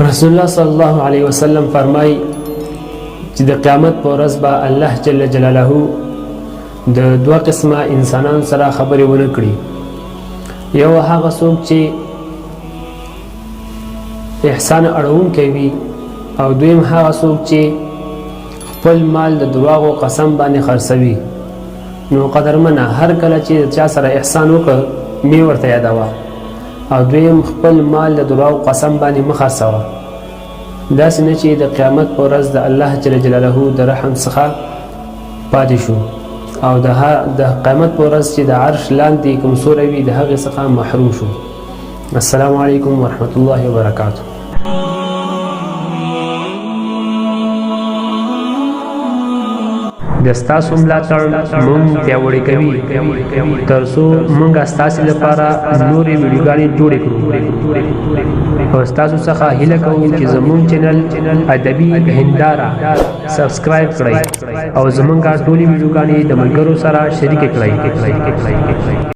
رسول الله صلی الله علیه وسلم فرمای چې د قیامت په ورځ به الله جل جلاله د دوه قسمه انسانانو سره خبرې ونه کړي. یو هغه څوک چې احسان اړوونکی وي، او دویم هغه څوک چې خپل مال د درواغو قسم باندې خرڅوي. نو قدرمنه، هر کله چې چا سره احسان وکړ می ورته یادوه، او دویم خپل مال د درواغو قسم باندې مه خرڅوه، داسې نه چې د قیامت په ورځ د الله جل جلاله د رحم څخه پاتې شو، او د قیامت په ورځ چې د عرش لاندې کوم سوری وي د هغې څخه محروم شو. السلام علیکم ورحمت الله وبرکاته. د ستاسو ملاتړ مونږ پیاوړی کوي تر څو مونږ ستاسو لپاره نورې ویډیوګانې جوړې کړو، او ستاسو څخه هیله کوو چې زمونږ چینل ادبي هنداره سبسکرایب کړئ او زمونږ ټولې ویډیوګانې د ملګرو سره شریکې کړئ.